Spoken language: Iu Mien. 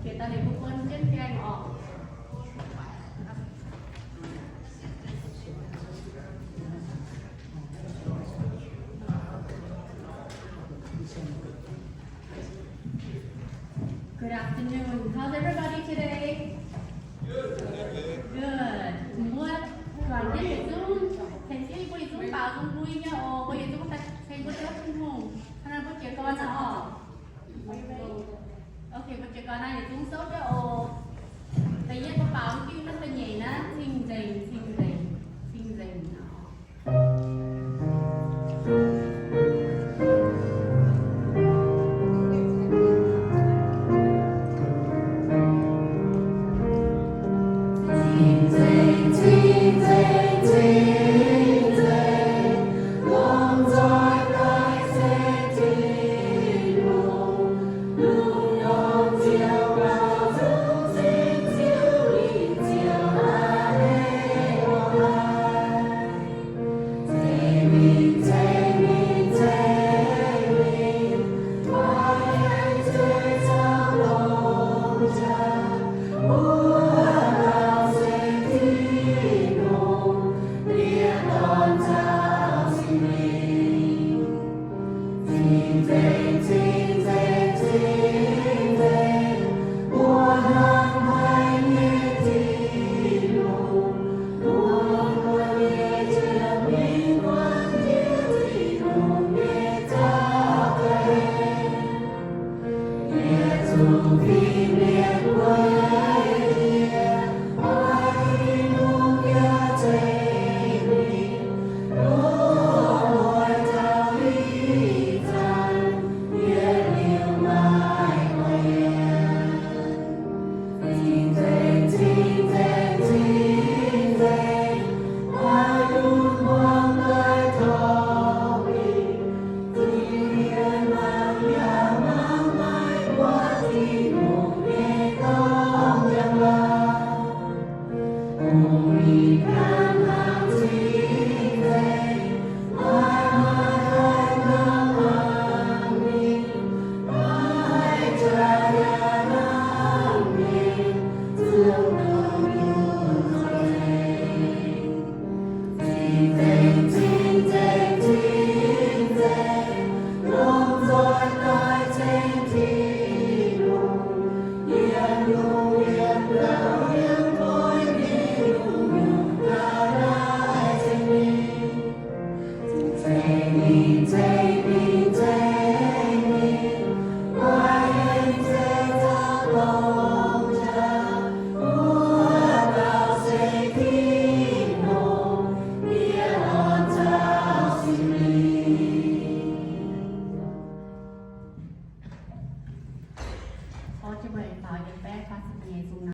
Bieqc daaih liuz mbuo buonv jienv gaengh orqc. Good afternoon. How's everybody today? Good. Mbuo juangc jienv yietc zungv, tengx jienv mbuo yietc zungv baaux nzung mbui nyei oc. Mbuo yietc zungv ceng mbuo Ziouv Tin-Hungh. Hnangv naaiv mbuo jiez gorn aqv oc. Ok, mbuo jiez gorn naaiv yietc zungv souv jienv oc. Da'yietv mbuo baaux diuh naaiv da'nyeic naaiv, Cing-nzengc, cing-nzengc, cing-nzengc.